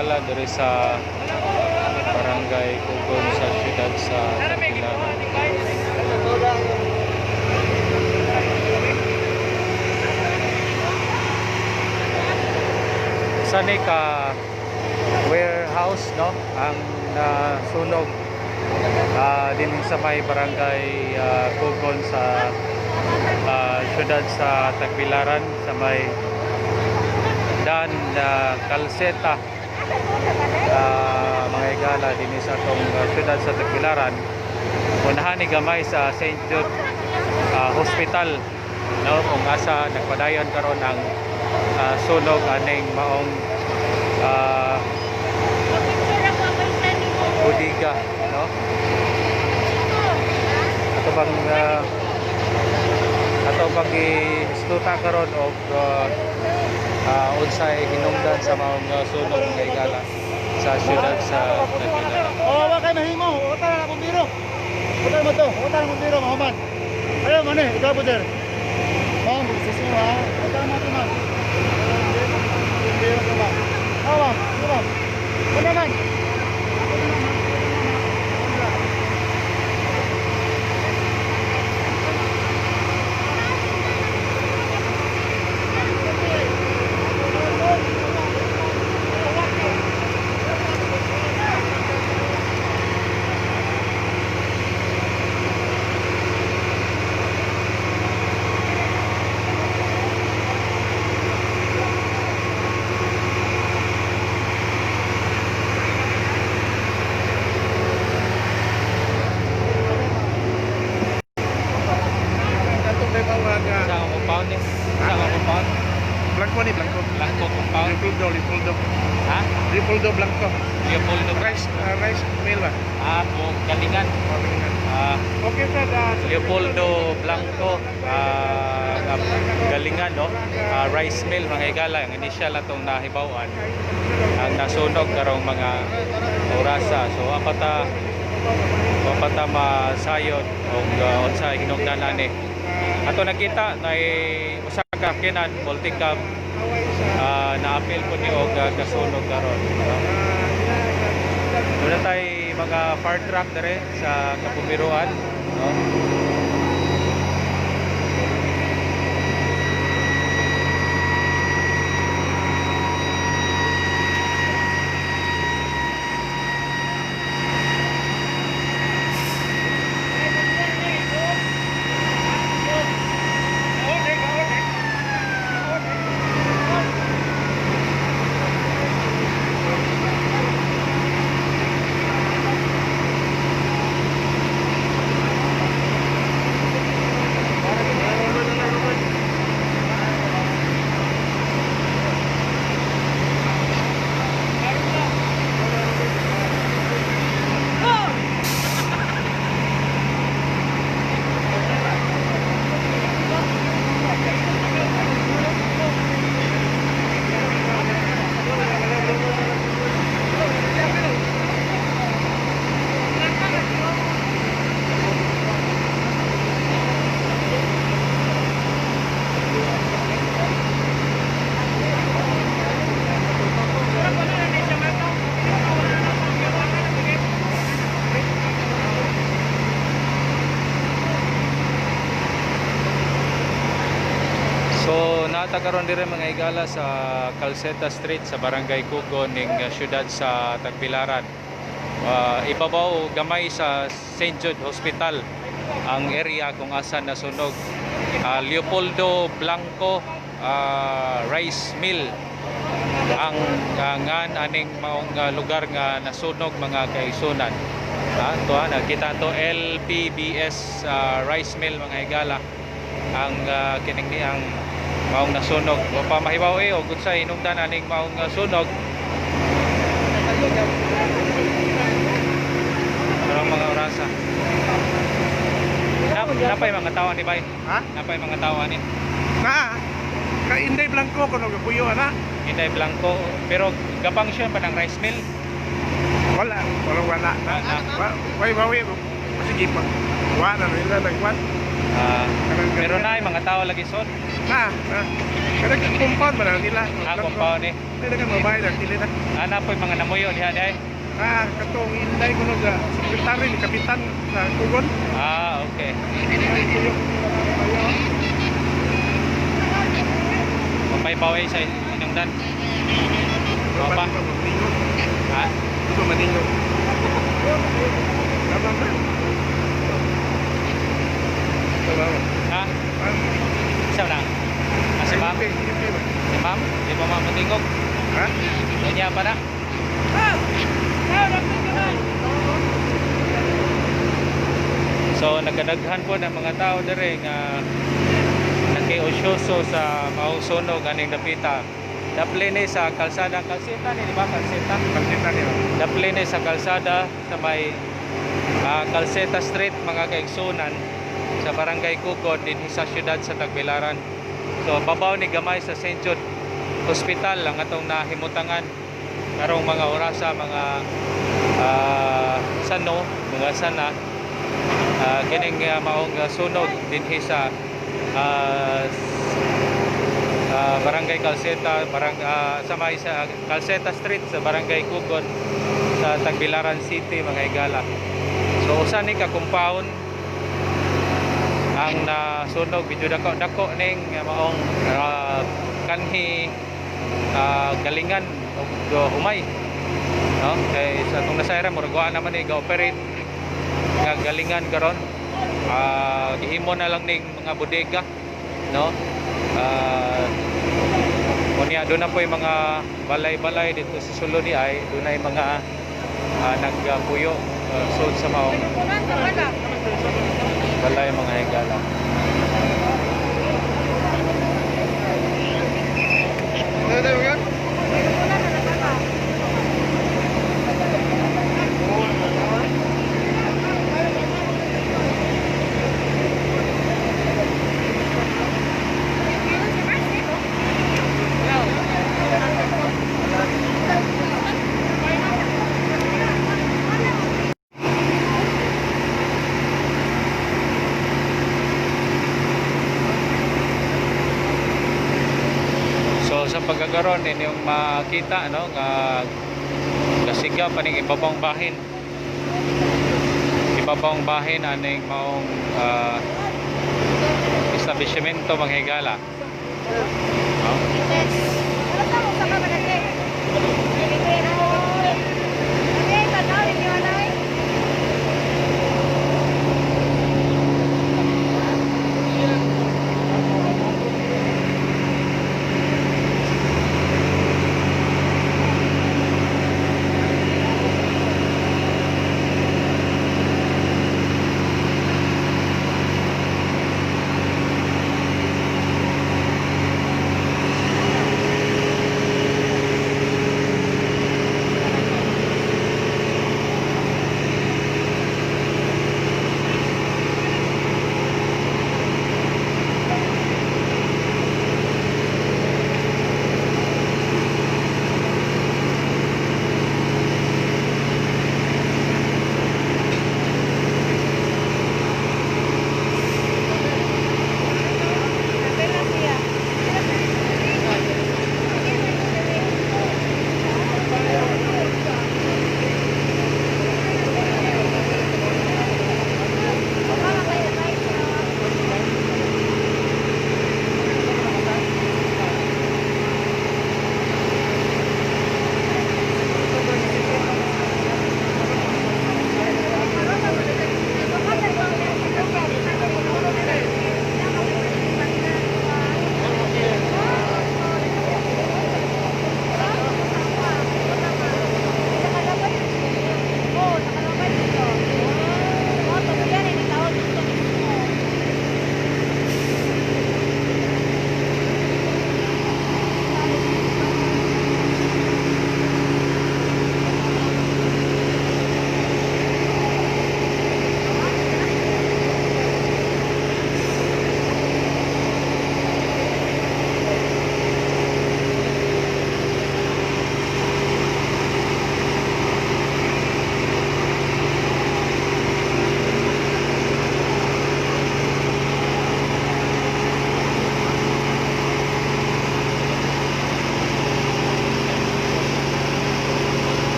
higala diri sa Barangay Kugon sa siyudad sa Tagbilaran. Sa ni ka warehouse, no, ang nasunog din sa may Barangay Kugon sa siyudad sa Tagbilaran sa may Dan Calceta, mga higala, din sa atong siyudad sa Tagbilaran. Unahan ni gamay sa St. Jude Hospital, no, kung asa nagpadayon karon ang sunog aning maong bodega, no. Ato bang ato bang giistorya karon og unsay hinungdan sa maong sunog, mga higala, sa siyudad sa Tagbilaran. Oh, wa kay mahimo. Uta na bumbiro. Uta mo to. Uta na bumbiro mahuman. Ayo man eh, ikaw po, sir. Ma'am, susi mo ha. Uta mo to, ma'am. Bumbiro ko, ma'am. Oh, ma'am. Sige, ma'am. Una man. Sa compound ni? Sa compound? Blanco ni Blanco. Blanco compound? Leopoldo, Leopoldo. Ha? Leopoldo Blanco. Leopoldo. Rice mill ba? Ah, buong Galingan. Okay sir. Leopoldo Blanco, nga Galingan, no? Rice mill, mga higala, ang initial atong nahibaw-an ang nasunog karong mga orasa. So apata masayod og unsa hinungdan ani. Ato nakita na usa ka kinan multicab naapil po ni og kasunog karon, no? Wala tay mga fire truck dere sa Kapumiruan, no? So naata karon dire, mga higala, sa Calceta Street sa Barangay Kugon ning siyudad sa Tagbilaran. Ibabaw gamay sa St. Jude Hospital ang area kung asa nasunog. Leopoldo Blanco Rice Mill ang ngan aning maong lugar nga nasunog, mga kaigsunan. To nakita to LPBS Rice Mill, mga higala, ang kining ni ang maong nasunog. Wa pa mahibaw eh og unsay hinungdan aning maong sunog. Karong mga orasa. Napay mga tao ni bay? Ha? Napay mga tao ani? Na. Ka Inday Blanco kuno gapuyo ana. Inday Blanco, pero gapang siya pa ng rice mill. Wala, wala wala na. Wala. Way bawi. Sige pa. Wa na nila nagwan. Ah, Kanang pero na ay mga tao lagi sod. Na, na. Kanang compound man na nila. Ah, compound ni. Ay dagan mga bahay na kili na. Ana po'y mga namuyo diha diay. Ah, katong Inday kuno ga sekretary ni kapitan sa Kugon. Ah, okay. Ay, puyo. Mapay baway sa inungdan. Apa? Apa? Ha? Ito maningog. Tama ba? Tama ba? Ha? Ah, Isa na. Ah, si ma'am? Ipi, ipi ba? Si ma'am? Di pa ma'am matingog? Ha? Kanya pa na. So nagkadaghan po ng mga tao dire nga nakiusyoso sa maong sunog aning dapita. Dapli ni sa kalsada, kalseta ni di ba kalseta? Kalsita niyo. Dapli ni sa kalsada sa may Calceta Street mga kaigsunan sa Barangay Kukon dinhi sa siyudad sa Tagbilaran. So babaw ni gamay sa St. Jude Hospital ang atong nahimutangan karong mga orasa mga sano, mga sana kining maong sunog dinhi sa Barangay Calceta, sa may sa Calceta Street sa Barangay Kugon sa Tagbilaran City mga higala. So usa ni ka compound ang nasunog medyo dako dako ning maong kanhi galingan og humay. No? Kay sa atong nasayra murag wa naman ni ga-operate nga galingan karon. Gihimo na lang ning mga bodega, no? Unya doon na po yung mga balay-balay dito sa Sulo ni ay doon na yung mga nagpuyo sud sa maong balay mga higala. Ano tayo yan? So sa pagkakaroon inyong makita no nga kasiga pa ning ibabang bahin. Ibabang bahin aning maong establishmento mga higala. No?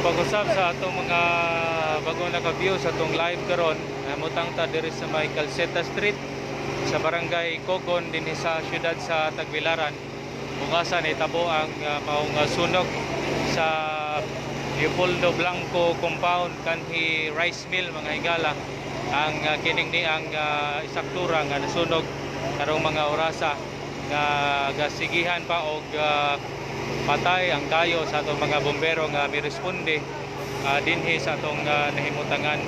Pag-usab sa atong mga bagong naka-view sa atong live karon, namutang ta diri sa may Calceta Street sa Barangay Cogon dinhi sa siyudad sa Tagbilaran. Kung asa nahitabo ang maong sunog sa Leopoldo Blanco Compound kanhi rice mill, mga higala. Ang kining ni ang isaktura nga nasunog karong mga orasa nga gasigihan pa og patay ang kayo sa atong mga bombero nga miresponde dinhi sa atong nahimutangan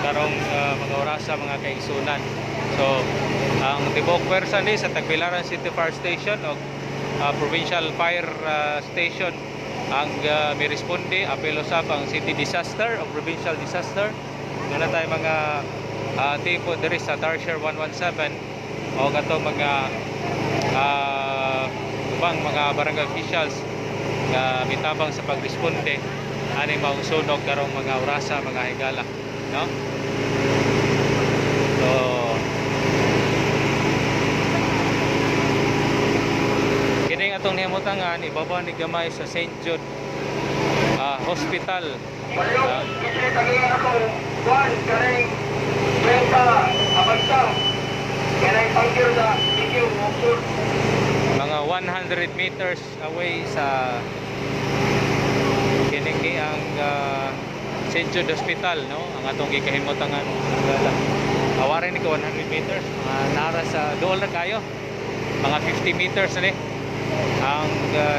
karong mga orasa, mga kaigsunan. So ang tibuok pwersa ni sa Tagbilaran City Fire Station o Provincial Fire Station ang miresponde, apil usab ang City Disaster o Provincial Disaster. Doon na tayo mga tipo diri sa Tarsier 117 o katong mga ubang mga barangay officials nga mitabang sa pagresponde ani maong sunog karong mga orasa, mga higala, no? So kining atong nahimutangan ibaba ni gamay sa St. Jude Hospital. Ako, Juan, kanay Toyota Avanza, kanay tanker sa EQ, Oxford. Mga 100 meters away sa kining ni ang St. Jude Hospital, no, ang atong gikahimutangan. Gala awarin ni ko 100 meters, mga nara sa dool na kayo, mga 50 meters na ni ang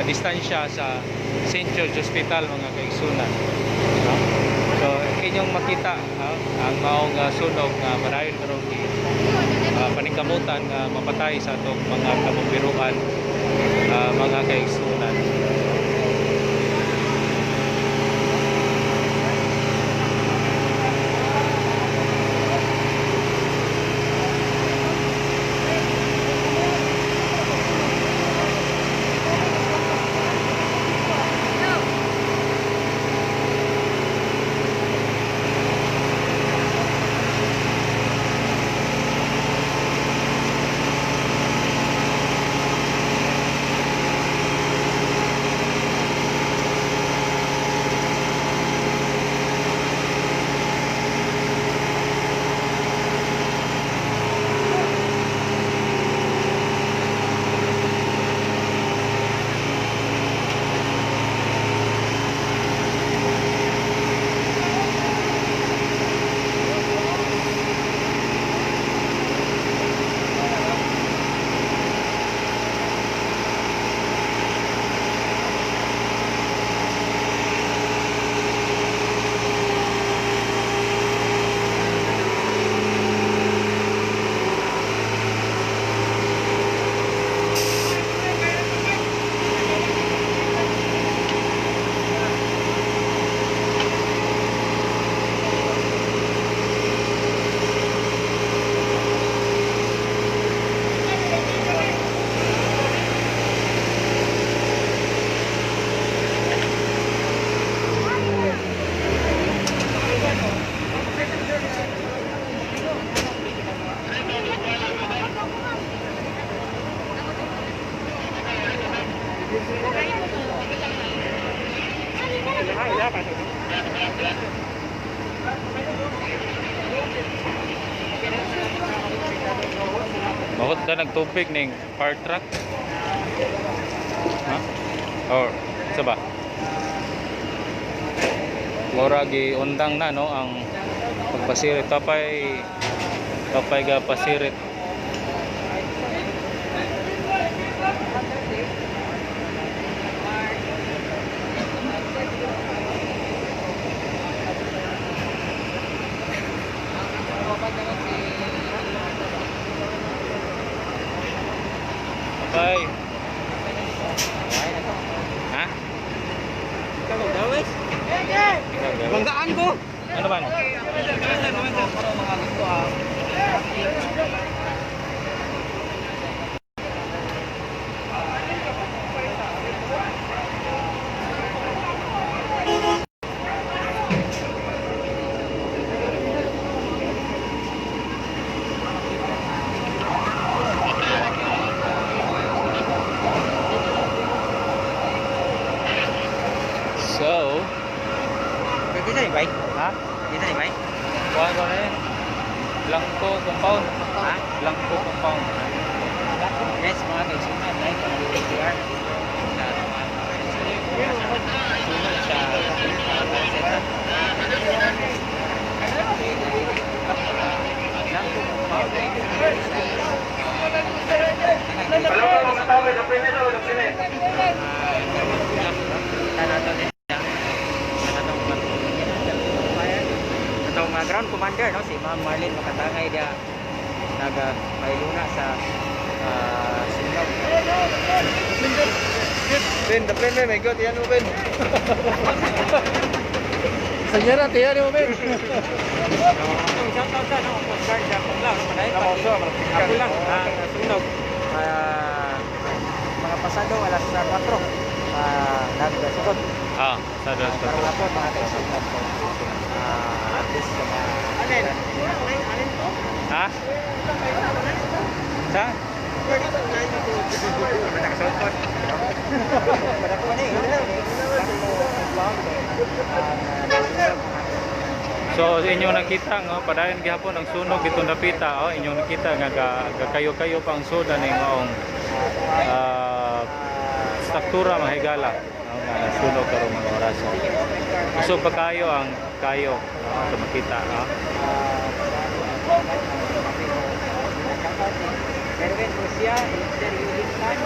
distansya sa St. George Hospital, mga kaigsunan, no? So inyong makita ang maong sunog nga marayon karong gi paningkamutan nga mapatay sa atong mga kabomberuan, mga kaigsunan. Bakit ka nagtubig ning fire truck? Ha? Or sa ba? Mura gi undang na, no, ang pagpasirit tapay tapay ga pasirit. Bye. Ha? Ikaw gawis. Banggaan ko! Ano man? So, Kita ni bike? Ha? Kita ni bike? Kuha ko na eh. Blanco compound. Ha? Blanco compound. Guys, mga kaigsunan, live ang UTR sa sunog sa Calceta. Blanco compound. Hello, mga tao, document, document. Tanato din siya. Atong ground commander, no, si Ma'am Marlene Makatangay dia naga mailuna sa sunog. Ben, the plan, my God, yan mo, Ben. Senyera, tiyan mo, Ben. So, atong shout out sa, no, Coast Guard sa Panglao, no, padayon pa. Ako lang ang sunog. Mga pasado alas 4 nagsugod. Ah, sa dos Karong hapon, mga kaigsunan ko. At least sa mga Ha? Sa? Nakasulpot. Padako ni. So inyong nakita nga padayon gihapon ang sunog dito napita, oh, inyong nakita nga gakayo-kayo pa ang suda ning maong struktura, mga higala, no, nga nasunog karong mga oras. Usog pa kayo ang kayo, no, so makita, no? Erwin Lucia, Sir Yulintan.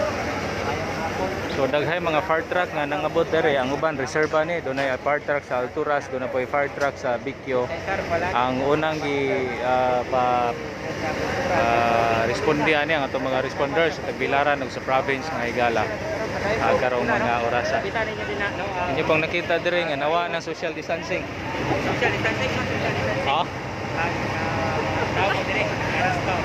Ayong hapon. So daghay mga fire truck nga nangabot dere, ang uban reserva ni, dunay fire truck sa Alturas, dunay poy fire truck sa Bicyo. Cesar Balan. Ang unang gi pa responde ani ang atong mga responders sa Tagbilaran ug sa province nga higala karong mga orasa. Kita ninyo din na, no? Inyo pong nakita diri nga nawa ng social distancing. Social distancing, no? Social distancing. Ha? Ang tao mo dire, aras to.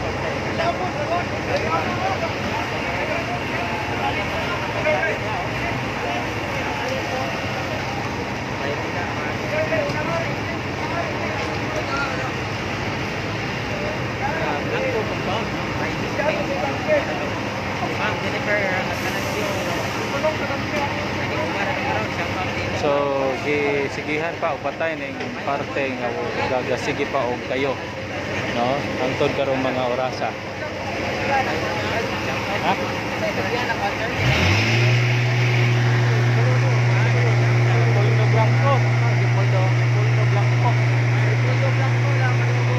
Ma'am Jennifer Atanasio. So gisigihan pa og patay ning parte nga gagasige pa og kayo, no? Hangtod karong mga orasa. Ha? Poldo Blanco. Poldo, Poldo Blanco. Poldo Blanco lang manugo.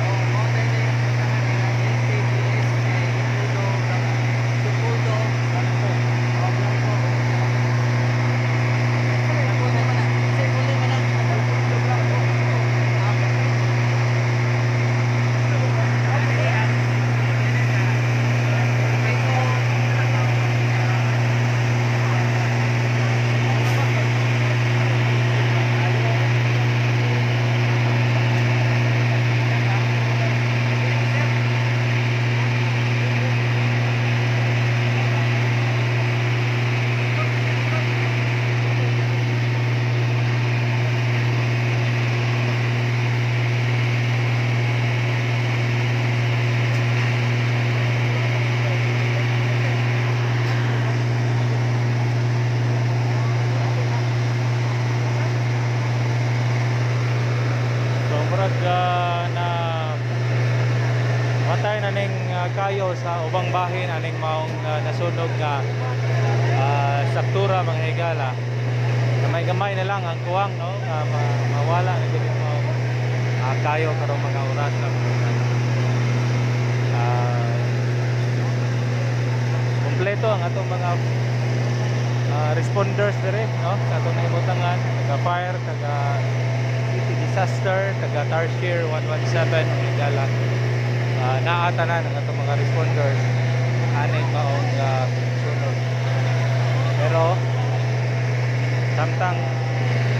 Oh, mo tayo na yung puntahan nila LKBS kay Poldo Blanco. Poldo Blanco. Oh, Blanco. Ako na man na. Say Poldo man na. Poldo Blanco. So murag na matay na ning kayo sa ubang bahin aning maong nasunog nga struktura, mga higala. Gamay-gamay na lang ang kuwang, no, nga mawala na gid maong kayo karong mga oras na. Kompleto ang atong mga responders dire, no, sa atong nahimutangan, taga fire, taga city disaster, taga Tarsier 117, mga higala. Naa tanan ang atong mga responders aning maong sunog. Pero samtang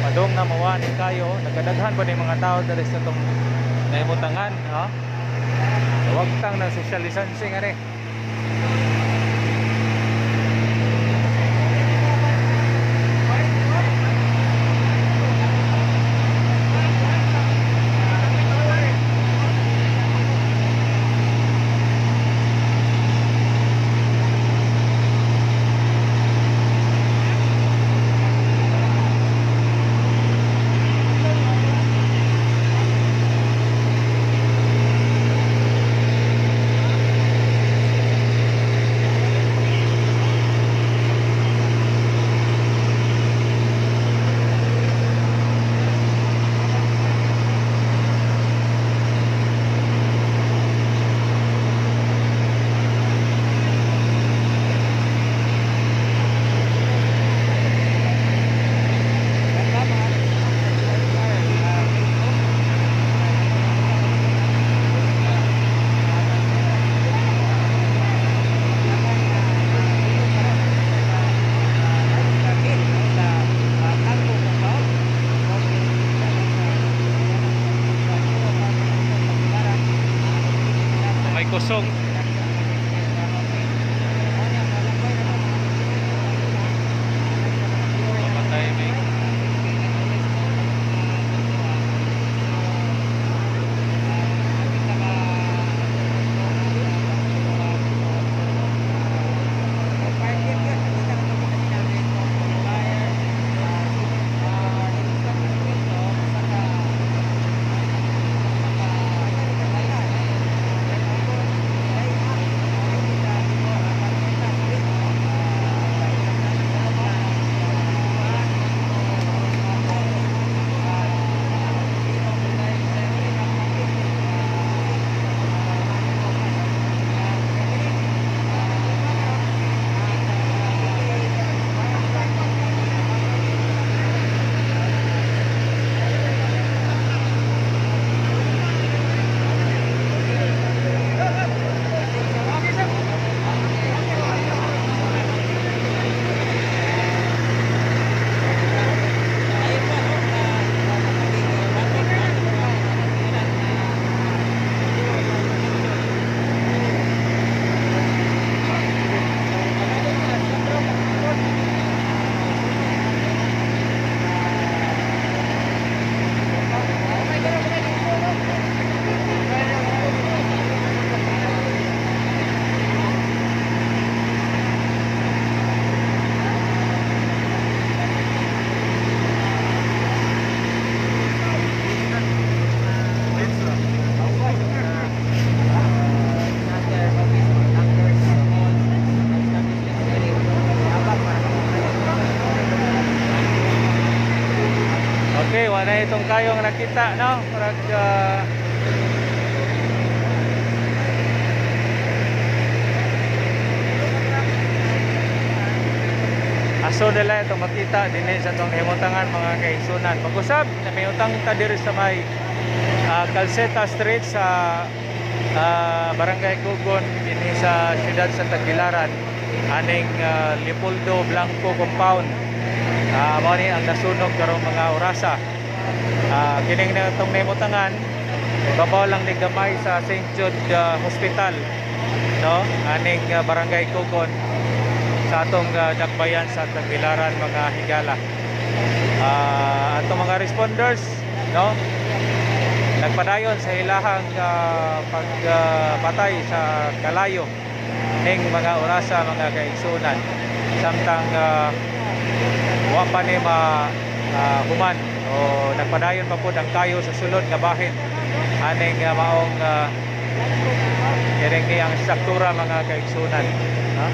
padung na mawa ni kayo, nagkadaghan pa ni mga tao diri sa atong nahimutangan, no? Wagtang ng social distancing ani. Kusog. Patay may Okay, wala itong kayong nakita, no? Parang aso nila itong makita dinhi sa itong himutangan mga kaigsunan. Pag-usab, na may utang ta diri sa may Calceta Street sa Barangay Kugon dinhi sa siyudad sa Tagbilaran, aning Leopoldo Blanco Compound. Mao ni ang nasunog karong mga orasa. Kining na itong nahimutangan, babaw lang ni gamay sa St. Jude Hospital, no? Aning Barangay Kugon sa atong dakbayan sa Tagbilaran mga higala. Atong mga responders, no? Nagpadayon sa ilahang pagpatay sa kalayo ning mga orasa mga kaigsunan. Samtang wa pa ni ma human o nagpadayon pa pod ang kayo sa sulod nga bahin aning maong kining ni ang struktura mga kaigsunan, ha?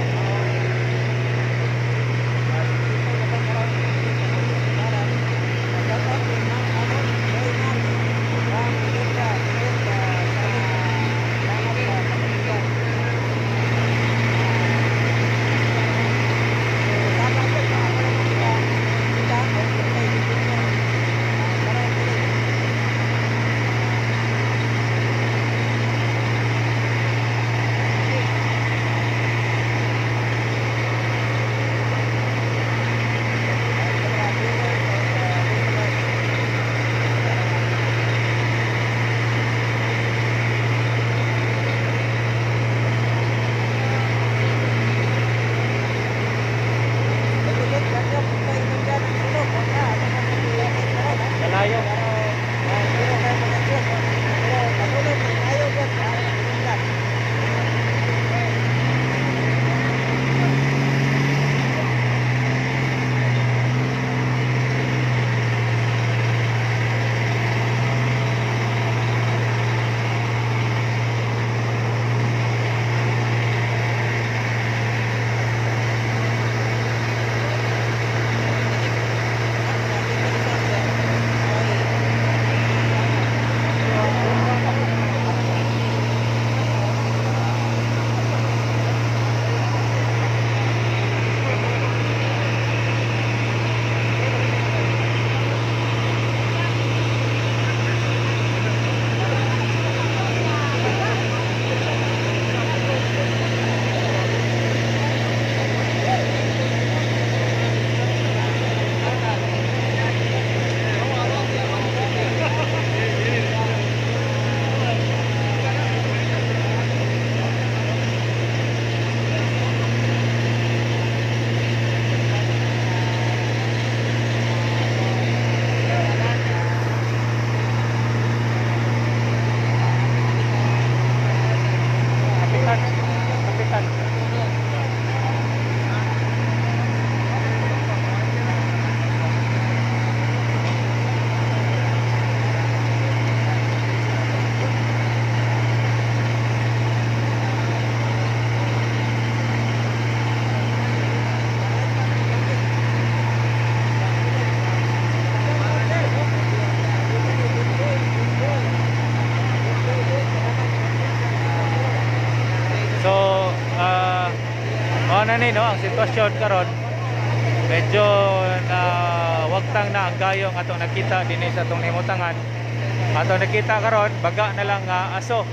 ni, no, ang sitwasyon karon medyo na wagtang na ang gayong atong nakita dinhi sa atong himutangan. Atong nakita karon baga na lang nga aso.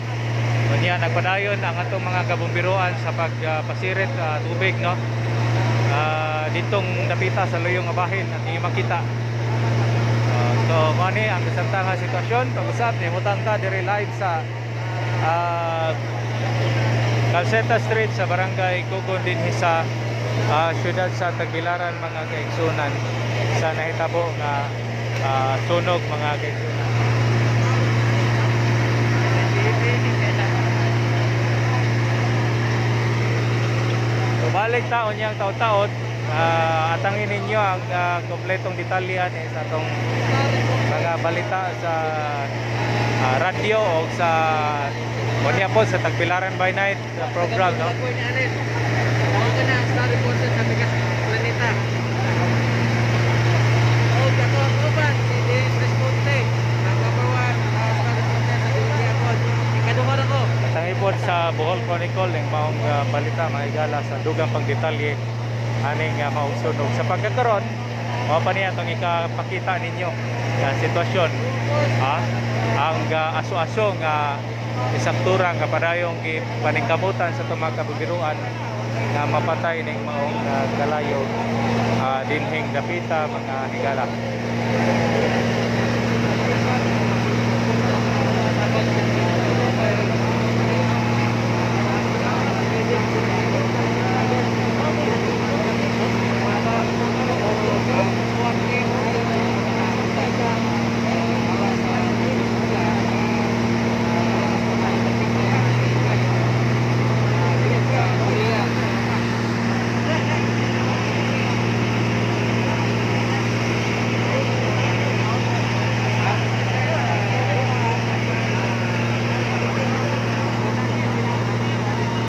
Unya nagpadayon ang atong mga kabumbiroan sa pagpasirit tubig, no. Ditong dapita sa luyong nga bahin at inyong makita. So mao ni ang kasamtang nga sitwasyon pag-usap nihimutang ta diri live sa Calceta Street sa Barangay Kugon dinhi sa siyudad sa Tagbilaran, mga kaigsunan, sa nahitabo nga sunog, mga kaigsunan. So balik taon niyang taon-taon, atangin ninyo ang kompletong detalye ani sa atong mga balita sa radyo o sa unya po sa Tagbilaran by Night sa program, no. Tawag ka na, star reporter sa Bigas Planeta. O, kato ang uban, si Dennis Responte, ang number one, star reporter sa Biliapon. Ikaduha na ko. Tangipod sa Bohol Chronicle ang maong balita, mga higala, sa dugang pangdetalye aning maong sunog. Sa pagkakaron, mao pa niya itong ikapakita ninyo nga sitwasyon, ha? Ang aso-aso nga isaktura nga padayong gipaningkamutan sa itong mga kabubiruan nga mapatay ning maong kalayo dinhing dapita, mga higala.